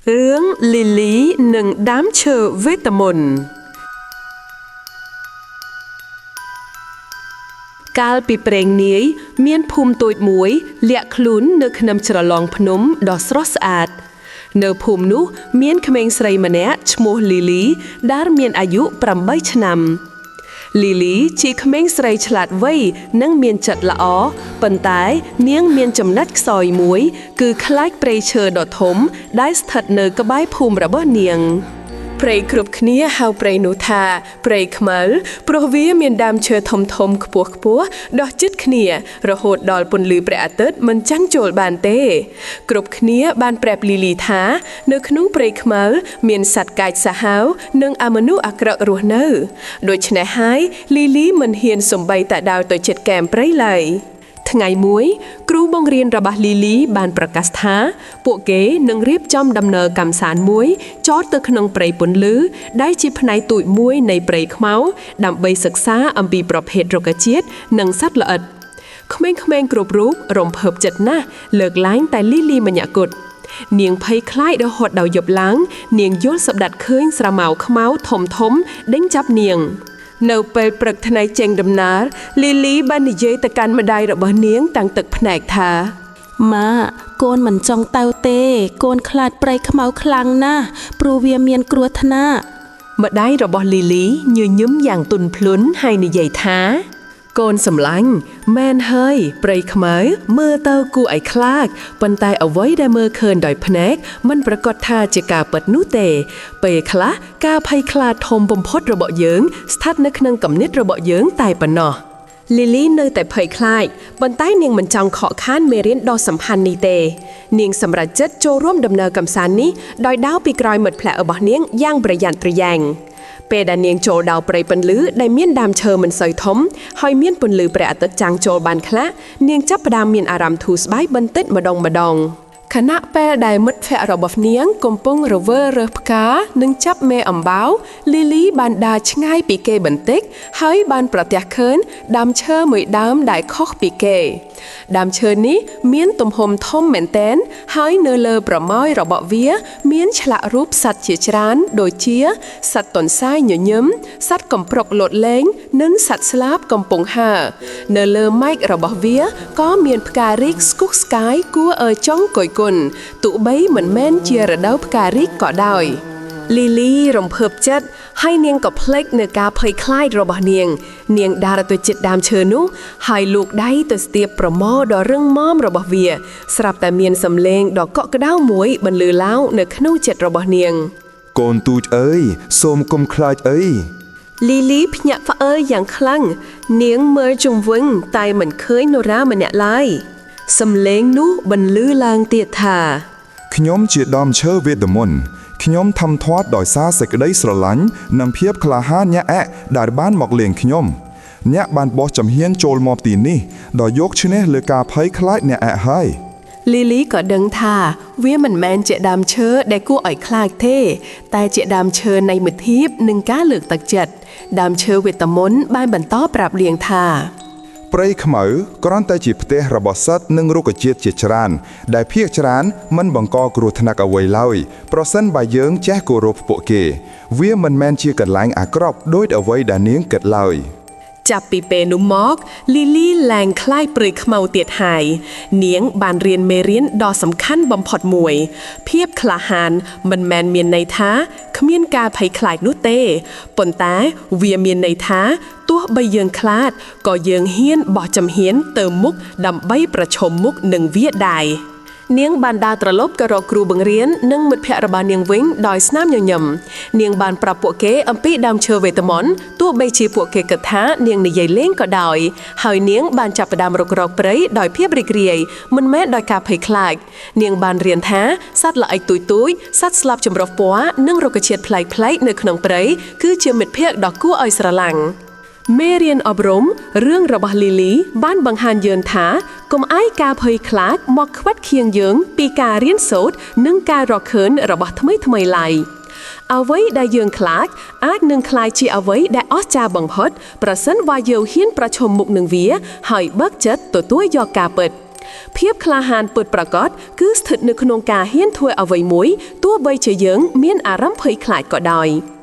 រឿងលីលីនិងដើមឈើវេទមន្តកាលពីព្រេងនាយ មានភូមិតូចមួយ លាក់ខ្លួននៅក្នុងជ្រលងភ្នំដ៏ស្រស់ស្អាត នៅភូមិនោះមានក្មេងស្រីម្នាក់ឈ្មោះលីលីដែលមានអាយុ8ឆ្នាំ លីលីជាក្មេងស្រីឆ្លាតវៃនិងមានចិត្តល្អប៉ុន្តែនាងមានចំណុចខ្សោយមួយ គឺខ្លាចព្រៃឈើដ៏ធំ ដែលស្ថិតនៅក្បែរភូមិរបស់នាង ព្រៃគ្រប់គ្នាហៅព្រៃនោះថាព្រៃខ្មៅព្រោះវាមានដើមឈើធំធំខ្ពស់ខ្ពស់ដុះជិតគ្នា រហូតដល់ពន្លឺព្រះអាទិត្យមិនចាំងចូលបានទេ គ្រប់គ្នាបានប្រាប់លីលីថា នៅក្នុងព្រៃខ្មៅមានសត្វកាចសាហាវនិងអមនុស្សអាក្រក់រស់នៅដូច្នេះហើយលីលីមិនហ៊ានសំបីតែដើរទៅជិតកែមព្រៃឡើយ ថ្ងៃមួយ គ្រូបង្រៀនរបស់លីលីបានប្រកាសថា ពួកគេនឹងរៀបចំដំណើរកម្សាន្តមួយចតទៅក្នុងព្រៃពន្លឺដែលជាផ្នែកទូចមួយនៃព្រៃខ្មៅដើម្បីសិក្សាអំពីប្រភេទរុក្ខជាតិនិងសត្វល្អិតក្មេងៗគ្រប់រូបរំភើបចិត្តណាស់លើកឡើងតែលីលីម្នាក់គត់នាងភ័យខ្លាចរហូតដល់យប់ឡើង នាងយល់សម្ដេចឃើញស្រមោលខ្មៅធំធំដេញចាប់នាង នៅពេលព្រឹកថ្ងៃចេញដំណើរលីលីបាននិយាយទៅកាន់ម្ដាយរបស់នាងតាំងទឹកភ្នែកថា ម៉ាក់កូនមិនចង់ទៅទេ កូនខ្លាចព្រៃខ្មៅខ្លាំងណាស់ព្រោះវាមានគ្រោះថ្នាក់ម្ដាយរបស់លីលីញញឹមយ៉ាងទន់ភ្លន់ហើយនិយាយថា កូនសម្លាញ់មែនហើយព្រៃខ្មៅមើលទៅគួរឲ្យខ្លាចប៉ុន្តែអ្វីដែលមើលឃើញដោយភ្នែកមិនប្រកាសថាជាការពិតនោះទេ ពេលខ្លះការភ័យខ្លាចធំបំផុតរបស់យើង ស្ថិតនៅក្នុងគំនិតរបស់យើងតែប៉ុណ្ណោះលីលីនៅតែភ័យខ្លាចប៉ុន្តែនាងមិនចង់ខកខានមេរៀនដ៏សំខាន់នេះទេ នាងសម្រេចចិត្តចូលរួមដំណើរកម្សាន្តនេះដោយដើរពីក្រោយមិត្តភក្តិរបស់នាងយ៉ាងប្រយ័ត្នប្រយែងពេលដែលនាងចូលដល់ព្រៃពន្លឺដែលមានដើមឈើមិនសូវធំហើយមានពន្លឺព្រះអាទិត្យចាំងចូលបានខ្លះនាងចាប់ផ្ដើមមានអារម្មណ៍ធូរស្បើយបន្តិចម្ដងម្ដងខណៈពេលដែលមិត្តភក្តិរបស់នាងកំពុងរវើរើសផ្កានិងចាប់មេអំបៅលីលីបានដើរឆ្ងាយពីគេបន្តិចហើយបានប្រទះឃើញដើមឈើមួយដើមដែលខុសពីគេដើមឈើនេះមានទំហំធំមែនទែនហើយនៅលើប្រមោយរបស់វា មានឆ្លាក់រូបសត្វជាច្រើនដូចជាសត្វទន្សាយញញឹមសត្វកំប្រុកលោតលេងនិងសត្វស្លាបកំពុងហើរនៅលើម៉ែករបស់វាក៏មានផ្ការីកស្គុះស្កាយគួរឲ្យចង់គយគន់ទោះបីមិនមែនជារដូវផ្ការីកក៏ដោយលីលីរំភើបចិត្តហើយនាងក៏ភ្លេចនៅការភ័យខ្លាចរបស់នាង នាងដើរទៅជិតដើមឈើនោះហើយលូកដៃទៅស្ទាបប្រមោដ៏រឹងមាំរបស់វា ស្រាប់តែមានសំឡេងដ៏កក់ក្ដៅមួយបន្លឺឡើងនៅក្នុងចិត្តរបស់នាង កូនទូចអើយសូមកុំខ្លាចអី លីលីភ្ញាក់ផ្អើលយ៉ាងខ្លាំងនាងមើលជុំវិញតែមិនឃើញនរណាម្នាក់ឡើយសំឡេងនោះបន្លឺឡើងទៀតថា ខ្ញុំជាដើមឈើវេទមន្តខ្ញុំធំធាត់ដោយសារសេចក្តីស្រឡាញ់និងភាពក្លាហានអ្នកឯដែលបានមកលេងខ្ញុំអ្នកបានបោះចំហៀនចូលមកទីនេះដោយយកឈ្នះលើការភ័យខ្លាចអ្នកឯហើយ លីលីក៏ដឹងថាវាមិនមែនជាដើមឈើដែលគួរឲ្យខ្លាចទេ តែជាដើមឈើនៃមិត្តភាពនិងការលើកទឹកចិត្តដើមឈើវេទមន្តបានបន្តប្រាប់លៀងថា ព្រៃខ្មៅគ្រាន់តែជាផ្ទះរបស់សត្វនិងរុក្ខជាតិជាច្រើន ដែលភាគច្រើនមិនបង្កគ្រោះថ្នាក់អ្វីឡើយប្រសិនបើយើងចេះគោរពពួកគេ វាមិនមែនជាកន្លែងអាក្រក់ដូចអ្វីដែលនាងគិតឡើយ ចាប់ពីពេលនោះមកលីលីឡើងខ្លាយព្រៃខ្មៅទៀតហើយនាងបានរៀនមេរៀនដ៏សំខាន់បំផុតមួយ ភាពក្លាហានមិនមែនមានន័យថាគ្មានការភ័យខ្លាចនោះទេប៉ុន្តែវាមានន័យថាទោះបីយើងខ្លាចក៏យើងហ៊ានបោះជំហានទៅមុខដើម្បីប្រឈមមុខនឹងវាដែរនាងបានដើរត្រឡប់ទៅរកគ្រូបង្រៀននិងមិត្តភក្តិរបស់នាងវិញដោយស្នាមញញឹមនាងបានប្រាប់ពួកគេអំពីដើមឈើវេទមន្តទោះបីជាពួកគេគិតថានាងនិយាយលេងក៏ដោយហើយនាងបានចាប់ផ្ដើមរុករកព្រៃដោយភាពរីករាយមិនមែនដោយការភ័យខ្លាចនាងបានរៀនថាសត្វល្អិតទូចៗសត្វស្លាបចម្រុះពណ៌និងរុក្ខជាតិប្លែកៗនៅក្នុងព្រៃគឺជាមិត្តភក្តិដ៏គួរឲ្យស្រឡាញ់មេរៀនអប់រំរឿងរបស់លីលីបានបង្ហាញយើងថាកុំឲ្យការភ័យខ្លាចមកខ្វាត់ខៀងយើងពីការរៀនសូត្រនិងការរកឃើញរបស់ថ្មីៗឡើយអ្វីដែលយើងខ្លាចអាចនឹងក្លាយជាអ្វីដែលអស្ចារ្យបំផុតប្រសិនបើយើងហ៊ានប្រឈមមុខនឹងវាហើយបើកចិត្តទទួលយកការពិត ភាពក្លាហានពិតប្រាកដគឺស្ថិតនៅក្នុងការហ៊ានធ្វើអ្វីមួយទោះបីជាយើងមានអារម្មណ៍ភ័យខ្លាចក៏ដោយ។